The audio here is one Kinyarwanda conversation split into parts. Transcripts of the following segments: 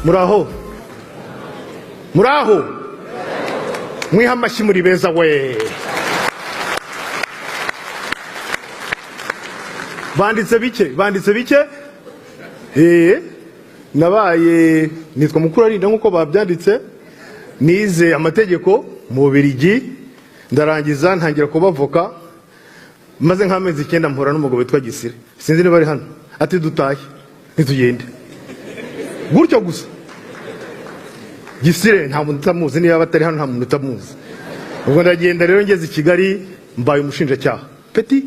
Muraho, muraho, mwiha amashyi, muri beza we. Banditse bike, banditse bike. Nabaye nitwa Mukurarinda nk'uko babyanditse. Nize amategeko mu Bubiligi, ndarangiza, ntangira kuba avoka. Maze nk'amezi 9 mpura n'umugabo witwa Gisire, sinzi niba ari hano, ati: "Dutahe, ntitugende gutyo gusa." Gisire nta muntu utamuzi, niba batari hano nta muntu utamuzi. Ubwo ndagenda rero, ngeze i Kigali mbaye umushinjacyaha petit.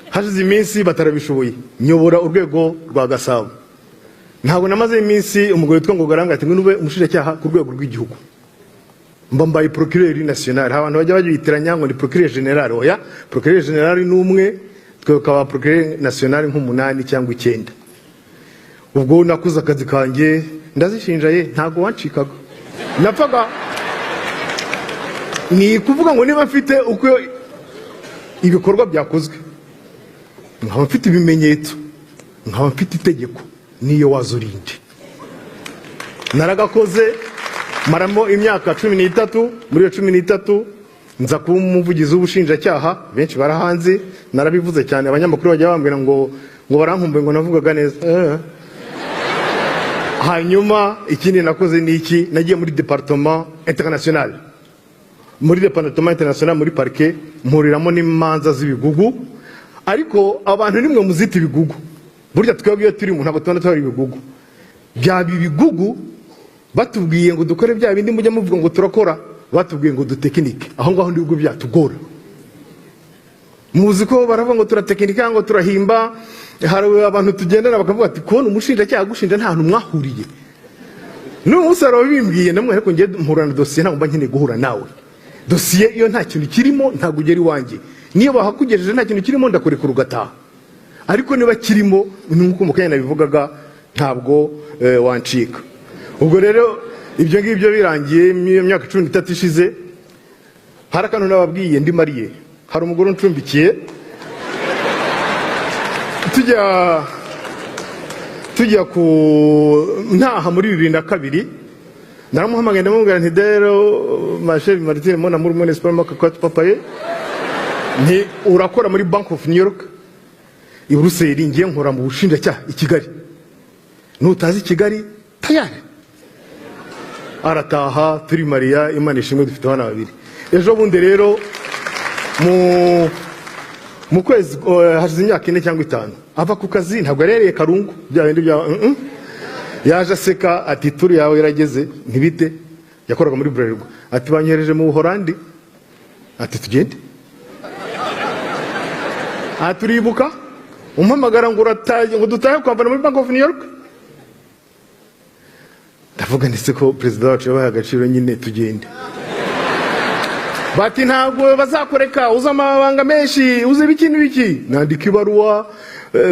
Hashize iminsi batarabishoboye, nyobora urwego rwa Gasabo. Ntabwo namaze iminsi, umugabo witwa ngo Garanga ati: "Ngwino ube umushinjacyaha ku rwego rw'igihugu." Mba mbaye procureur national. Abantu bajya babitiranya ngo ni procureur général. Oya, procureur général ni umwe, twe tukaba procureur national nk'umunani cyangwa icyenda. Ubwo nakuze akazi kanjye, ndazishinja ye, ntabwo wancikaga. Napfaga ni ukuvuga ngo niba mfite uko ibikorwa byakozwe, nkaba mfite ibimenyetso, nkaba mfite itegeko, niyo waza urinde. Naragakoze, maramo imyaka 13. Muri iyo 13 nza kuba umuvugizi w'ubushinjacyaha. Benshi barahanze, narabivuze cyane. Abanyamakuru bajya bambwira ngo barankumbuye, ngo navugaga neza. Hanyuma ikindi nakoze ni iki? Nagiye muri département international, muri département international muri parquet, mpuriramo n'imanza z'ibigugu. Ariko abantu nimwe muzita ibigugu. Burya twebwe iyo turimo ntabwo tubona tuhari ibigugu. Byaba ibigugu batubwiye ngo dukore bya bindi mujya muvuga ngo turakora, batubwiye ngo dutekinike, aho ngaho nibwo byatugora. Muzi ko baravuga ngo turatekinika, ngo turahimba. Hari abantu tugendana bakavuga ati: "Kubona umushinjacyaha agushinja nta hantu mwahuriye." N'uyu munsi hari ababimbwiye namwe, ariko njye mpura na dosiye, ntabwo mba nkeneye guhura nawe. Dosiye iyo nta kintu kirimo ntabwo ugera iwanjye. Niyo bahakugejeje nta kintu kirimo, ndakurekura ugataha. Ariko niba kirimo, nk'uko mu kanya nabivugaga, ntabwo wancika. Ubwo rero ibyo ngibyo birangiye, iyo myaka 13 ishize, hari akantu nababwiye. Ndi marié, hari umugore uncumbikiye. Tujya ku ntaha muri 2002, naramuhamagaye, ndamubwira nti: "Rero ma chère Martine, mon amour, mon espoir, ma cocotte papaye," nti: "Urakora muri Bank of New York i Buruseli, ngiye nkora mu bushinjacyaha i Kigali. Nutazi i Kigali, tayari." Arataha, turi mariés, Imana ishimwe, dufite abana babiri. Ejo bundi rero mu kwezi, hashize imyaka 4 cyangwa 5, ava ku kazi, ntabwo yari yariye karungu bya bindi bya Yaje aseka ati: "Tour yawe yarageze, ntibite." Yakoraga muri Bralirwa. Ati: "Banyohereje mu Buholandi." Ati: "Tugende." Aha turibuka umpamagara ngo urataye, ngo dutahe kwambara muri Bank of New York. Ndavuga ndetse ko perezida wacu yabaye agaciro nyine, tugende. Bati: "Ntabwo bazakureka, uzi amabanga menshi, uzi ibiki n'ibiki." Nandika ibaruwa,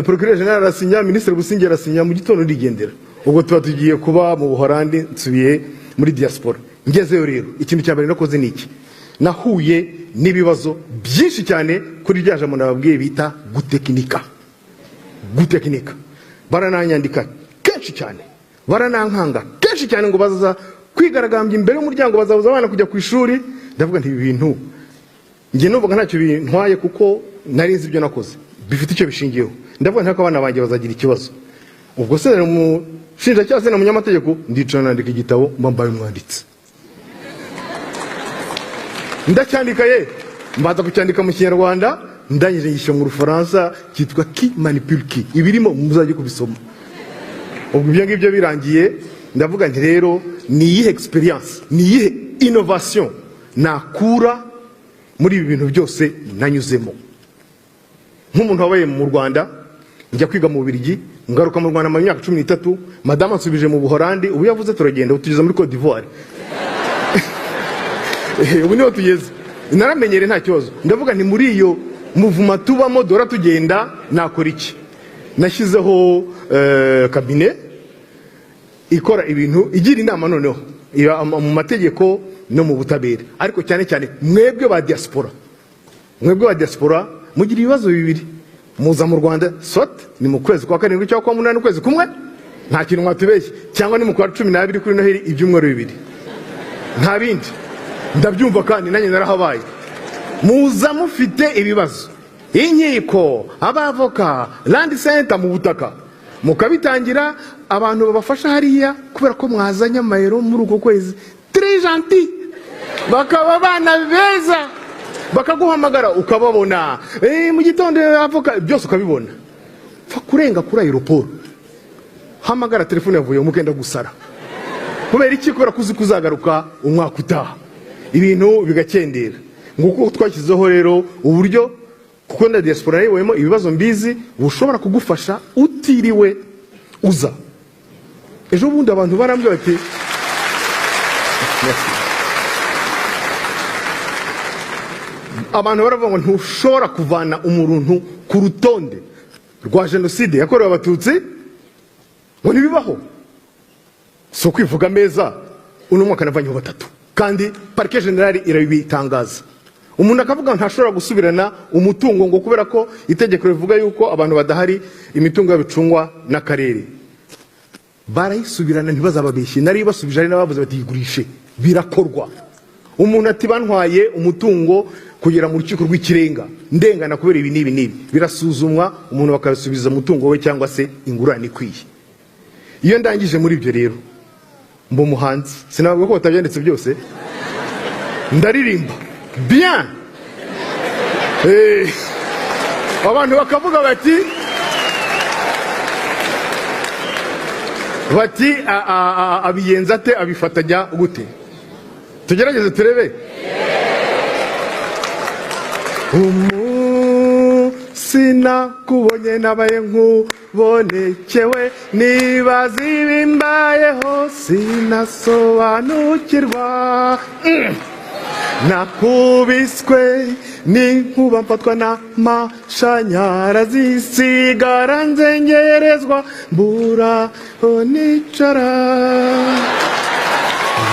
procureur général arasinya, minisitiri Busingye arasinya, mu gitondo ndigendera. Ubwo tuba tugiye kuba mu Buholandi, nsubiye muri diaspora. Ngezeyo rero, ikintu cya mbere nakoze ni iki? Nahuye n'ibibazo byinshi cyane kuri rya jambo nababwiye bita gutekinika. Gutekinika, barananyandika kenshi cyane, baranankanga kenshi cyane, ngo bazaza kwigaragambya imbere y'umuryango, bazabuza abana kujya ku ishuri. Ndavuga nti: "Ibi bintu njye numvaga ntacyo bintwaye, kuko nari nzi ibyo nakoze bifite icyo bishingiyeho." Ndavuga nti: "Ariko abana banjye bazagira ikibazo." Ubwo se umushinjacyaha se na munyamategeko? Ndicara nandika igitabo, mba mbaye umwanditsi, ndacyandika ye. Mbanza kucyandika mu Kinyarwanda, ndangije ngishyira mu Rufaransa, cyitwa "Qui manipule qui". Ibirimo muzajye kubisoma. Ubwo ibyo ngibyo birangiye, ndavuga nti: "Rero ni iyihe experience, ni iyihe innovation nakura muri ibi bintu byose nanyuzemo nk'umuntu wabaye mu Rwanda, njya kwiga mu Bubiligi, ngaruka mu Rwanda mu myaka 13, madamu ansubije mu Buholandi, ubu yavuze turagenda, ubu tugeze muri Cote d'Ivoire, ubu niho tugeze." Naramenyere, nta kibazo. Ndavuga nti: "Muri iyo mouvement tubamo, dora tugenda, nakora iki?" Nashyizeho cabinet ikora ibintu, igira inama noneho iba mu mategeko no mu butabera, ariko cyane cyane mwebwe ba diaspora. Mwebwe ba diaspora mugira ibibazo bibiri: muza mu Rwanda soit ni mu kwezi kwa karindwi cyangwa kwa munani, ukwezi kumwe. Nta kintu mwatubeshye. Cyangwa ni mu kwa 12 kuri Noheli, ibyumweru 2, nta bindi. Ndabyumva kandi nanjye narahabaye. Muza mufite ibibazo, inkiko, abavoka, Land Center mu butaka, mukabitangira abantu babafasha hariya kubera ko mwazanye amayero muri uko kwezi, très gentil, bakaba abana beza, bakaguhamagara ukababona. Mu gitondo avoka byose ukabibona. Pfa kurenga kuri aéroport, hamagara telefone yavuye, mukenda gusara. Kubera iki? Kubera ko uzi ko uzagaruka umwaka utaha, ibintu bigakendera. Nguko twashyizeho rero uburyo, kuko na diaspora yayibonyemo ibibazo mbizi, bushobora kugufasha utiriwe uza. Ejo bundi abantu barambwira bati, Merci. Abantu baravuga ngo ntushobora kuvana umuntu ku rutonde rwa jenoside yakorewe Abatutsi, ngo ntibibaho. Si ukwivuga meza, uno mwaka navanyeho batatu, kandi Parquet général irabitangaza. Umuntu akavuga ntashobora gusubirana umutungo ngo kubera ko itegeko rivuga yuko abantu badahari imitungo yabo icungwa n'akarere. Barayisubirana, ntibazababeshye. Nari basubije, hari n'abavuze bati yigurishe. Birakorwa. Umuntu ati bantwaye umutungo kugera mu Rukiko rw'Ikirenga, ndengana kubera ibi n'ibi n'ibi, birasuzumwa, umuntu bakasubiza umutungo we cyangwa se ingurane ikwiye. Iyo ndangije muri ibyo rero, mba umuhanzi. Sinavuga ko batabyanditse byose, ndaririmba bien. Abantu bakavuga bati abigenza ate, abifatanya gute? Tugerageze turebe. Umunsi nakubonye nabaye nkubonekewe, nibaza ibimbayeho sinasobanukirwa. Nakubiswe n'inkuba, mfatwa n'amashanyarazi, sigara nzengerezwa, mbura aho nicara.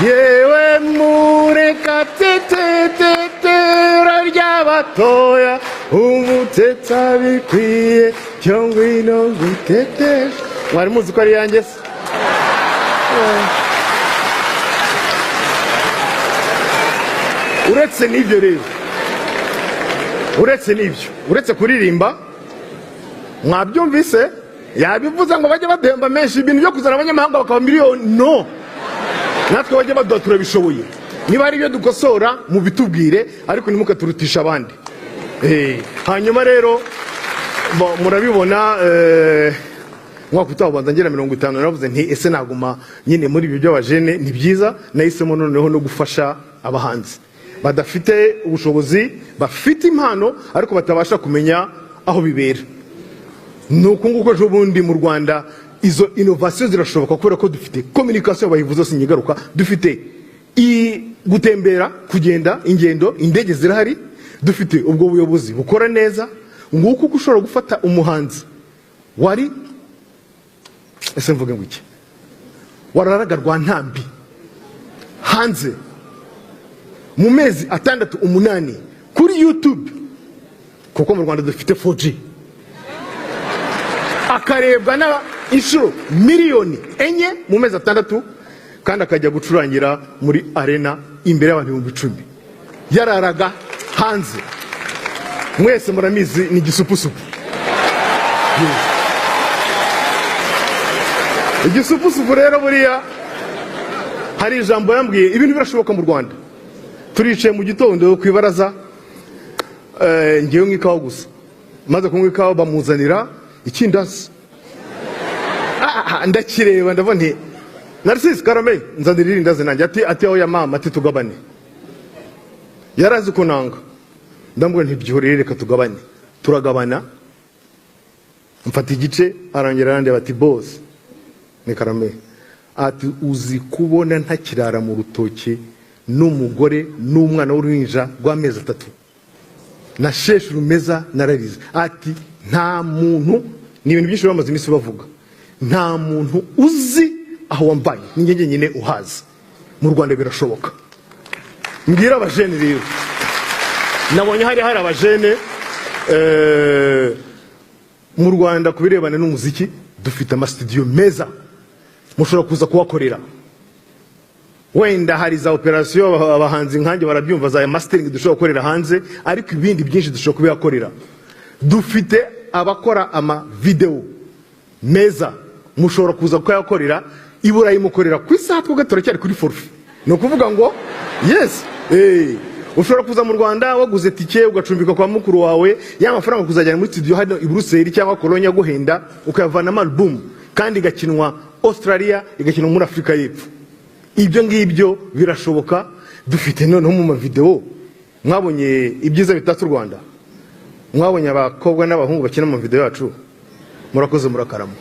Yewe mureka tetetetera ry'abatoya, umutetsa bikwiye cyo ngwino ngutetesha. Mwari muzi ko ari yanjye se? Uretse n'ibyo rero, uretse n'ibyo, uretse kuririmba, mwabyumvise yabivuze ngo bajye baduhemba menshi, ibintu byo kuzana abanyamahanga bakaba miliyoni, no natwe bajye baduha, turabishoboye. Niba hari ibyo dukosora mubitubwire, ariko ntimukaturutishe abandi. Hanyuma rero murabibona, mwaka utaha ubanza ngera 50. Naravuze nti ese naguma nyine muri ibyo by'abajene? Ni byiza. Nahisemo noneho no gufasha abahanzi badafite ubushobozi, bafite impano ariko batabasha kumenya aho bibera. Ni uku nguko ejo bundi mu Rwanda izo innovation zirashoboka, kubera ko dufite communication, bayivuze sinyigaruka, dufite gutembera, kugenda ingendo, indege zirahari, dufite ubwo buyobozi bukora neza. Nguko uko ushobora gufata umuhanzi wari, ese mvuge ngo iki, wararaga rwa ntambi hanze, mu mezi 6 8 kuri YouTube, kuko mu Rwanda dufite 4G, akarebwa na inshuro miliyoni 4 mu mezi 6, kandi akajya gucurangira muri arena imbere y'abantu 10,000, yararaga hanze. Mwese muramizi, ni Igisupusupu. Igisupusupu rero buriya hari ijambo yambwiye, ibintu birashoboka mu Rwanda. Turicaye mu gitondo ku ibaraza, ngewe nywa ikawa gusa. Maze kunywa ikawa bamuzanira ikindazi. Ndakireba, ndavuga nti Narcisse karame, nzanira irindazi nanjye. Ati aho ya mama, ati tugabane. Yarazi ko nanga, ndamubwira nti byihorere, reka tugabane. Turagabana, mfata igice, arongera arandeba ati boss ni karame, ati uzi kubona ntakirara mu rutoki n'umugore n'umwana w'uruhinja rw'amezi 3 na sheshe rumeza, nararize. Ati nta muntu, ni ibintu byinshi bamaze iminsi bavuga, nta muntu uzi aho wambaye, ni njye njyenyine uhazi. Mu Rwanda birashoboka. Mbwira abajene rero, nabonye hari abajene, mu Rwanda ku birebana n'umuziki dufite amasitudiyo meza. Mushobora kuza kuhakorera. Wenda hari za operasiyo, abahanzi nkanjye barabyumva, za mastering dushobora gukorera hanze, ariko ibindi byinshi dushobora kubihakorera. Dufite abakora ama video meza, mushobora kuza kuyakorera i Burayi, mukorera ku isaha. Twebwe turacyari kuri forfait. Ni ukuvuga ngo yes, ushobora kuza mu Rwanda waguze tike, ugacumbika kwa mukuru wawe, ya mafaranga kuzajyana muri studio hano i Buruseli cyangwa Cologne aguhenda, ukayavanamo album kandi igakinwa Australia, igakinwa muri Afurika y'Epfo. Ibyo ngibyo birashoboka. Dufite noneho mu mavideo, mwabonye ibyiza bitatse u Rwanda, mwabonye abakobwa n'abahungu bakina mu video yacu. Murakoze, murakarama.